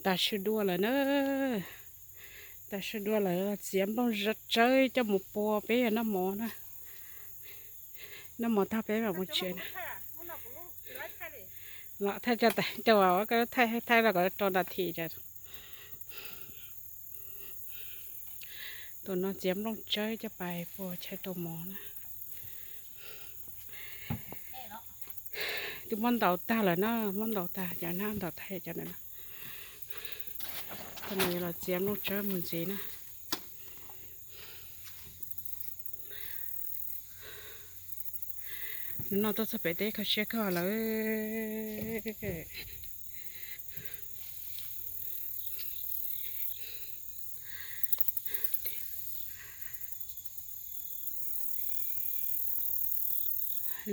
tas sw dua lawm na. Tas sw dua lawm, txiav nplooj tsawb coj mus pua peb noj mov na. Noj mov tag peb mam mus tsev na. Los thaij, thaij los kom rau nas this. Tus no txiav nplooj tsawb coj pais pua chaw rau mov na. Twb muab ntaus tag lawm na, muab ntaus tag cov na, ntaus tag cov na. Tus no yuav los txiav nplooj tsawb mus ntxiv na. Hnub no tuaj txog pem teb kho siab kawg lawm.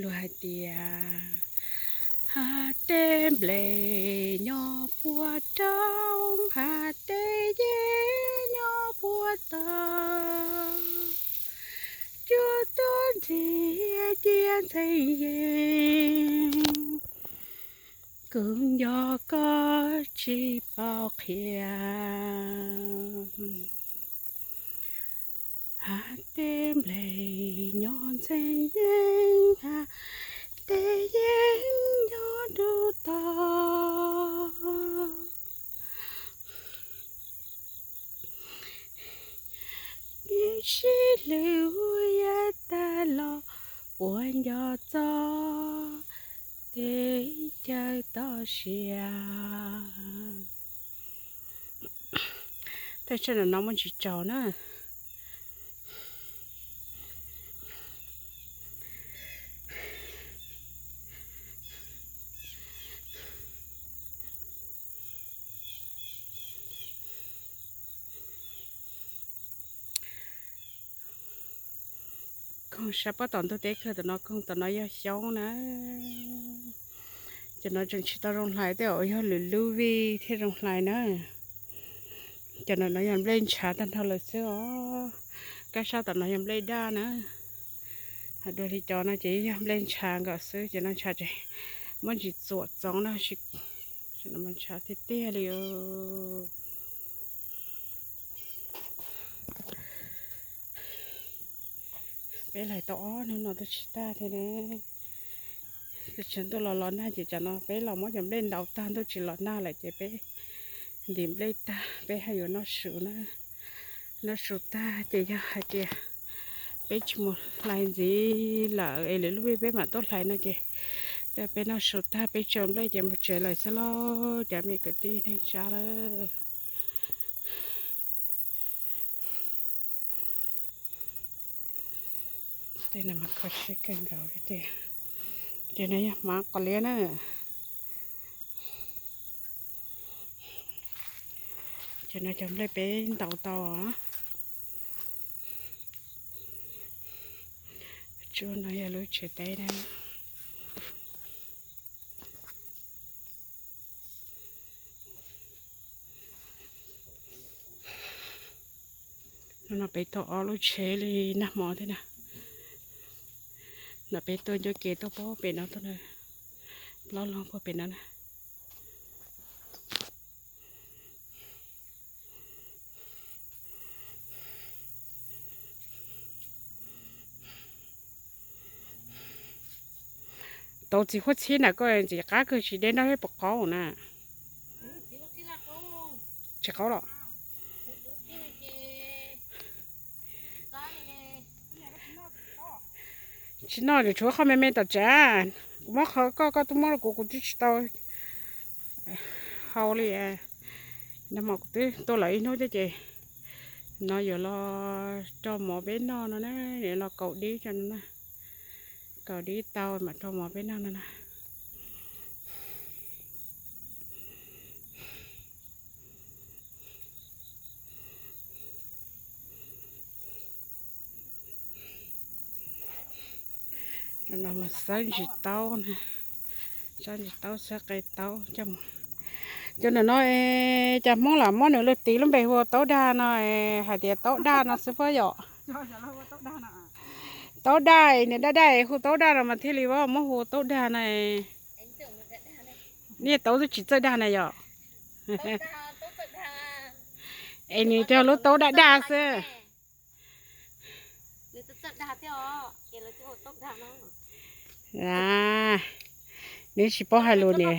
Luag hais tias hav teb npleg nyob puag roob, hav teb yeeb nyob puag tod, cuaj tuaj ntxiag cia ntxhee yeeb. Kuv nco koj tsis paub qhia. Hav teb npleg nyob ntxhee yeeb, hav teb yeeb nyob dub tod, ib sij hlwb yav tag los puas nco txog teb chaws toj siab. Tej sab no muaj ntsis tsaus na. Koog sab pob tom ntug teb kawg tom no, koog tom no yog xyoob na. Cov no tseem tsis tau zoo hlais, tej zaum yog lwm lub vij thiaj zoo hlais na. Cov no no yog nplej ntshav tag nrho lawm xwb os. Kab sab tom no yog nplej daj na. Ho dua li cov no ces yog nplej ntshav nkaus xwb, ces no ntshav ces muab ntsis txuam txoov na, ntshav tiag tiag li. Peb hlais tau ob hnub no twb tsis tag thiab ne. Tseem ntuj los los nag ces cov no peb los muab cov nplej ntaus tag ntuj tsis los nag lawm ces peb ntim nplej tag peb haj yuav noj su na. Noj su tag ces yog hais tias peb tsis mus hlais ntxiv lawm es lwm lub vij peb mam tuaj hlais no ces, peb noj su tag peb tsau nplej ces mus tsev lawm xwb lauj cov me kwv tij neej tsa lawm. Tej no mas kho siab kawg nkaus li tiag. Ces no yog hmav qos liab na. Ces no cov nplej peb ntaus tau. Tsuas no yog lub tsev teb na. No peb tuaj ob lub tsheb li nag hmo thiab na. No peb tuaj ncauj ke tuaj puag pem no tuaj na, plaub log puag pem no na. Tau txiv huab txhib na, koj ntxim qab kawg tsis deb nrog peb puas qaub na. Tsis qaub los? Tsis noj, tshuav qhov me me tom tsev. Kuv muab qhov koj, koj twb muab rau kuv, kuv twb tsis tau hau li. Nag hmo kuv twb tuaj lawm ib hnub thiab ces no yuav los rau mov peb noj no na, yuav los kaus dib tso no na. Kaus dib tau mam rau mov peb noj no na. Cov no mas xawb ntsis taub, xawb ntsis taub xawb qe taub coj mus. Cov no no, cas Hmoob lam muab nws lub tis lub npe hu ua taub dag no, hais tias taub daj no xwb pob yom? Taub daj, nws daj daj hu taub daj no mas thiaj li muab hu ua taub dag na. Niaj taub twb tsis txawj dag na yom? Es nws cog lub taub daj daj xwb. Nws tsis paub hais lus niam.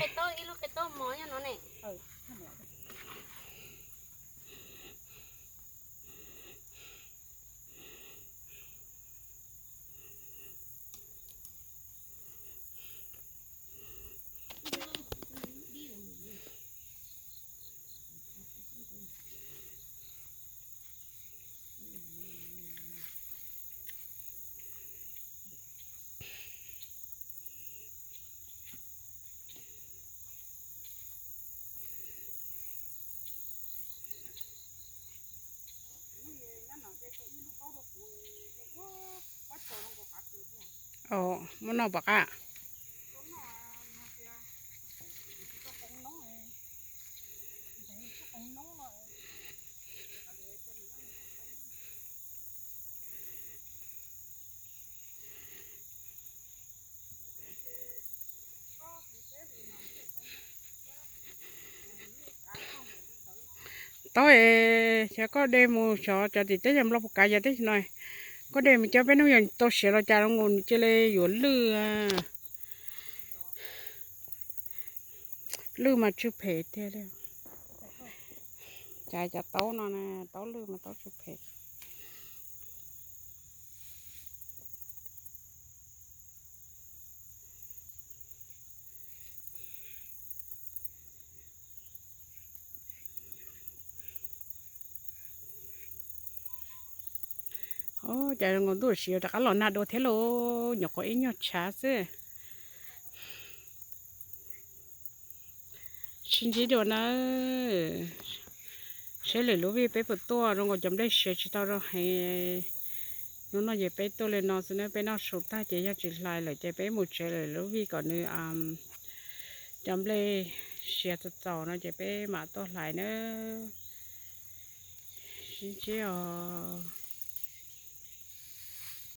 Muab noj pom qab. Tau es, xyov koj de mus xyov cov tim teb chaws Nplog puas kav cov teb chaws no. Koj de mus coj peb hnub yog tau siav los cas los nkaus nws cia li yuav lwj. Lwj mas tsw phem tiag li. Cas cov taub no na, taub lwj mas taub tsw phem. Ov, cas zoo nkaus ntuj siav rov qab los nag dua thiab lauj, nyuam qhuav ib nyuag tshav xwb. Sib ntsib dua na. Seb lwm lub vij peb puas tuaj, zoo nkaus cov nplej siav tsis tau zoo heev. Hnub no ces peb tuaj li no xwb na, peb noj su tag ces yog tsis hlais lawm ces peb mus tsev lwm lub vij kom nws, cov nplej siav txaus txaus no ces peb mam tuaj hlais na. Sib ntsib os.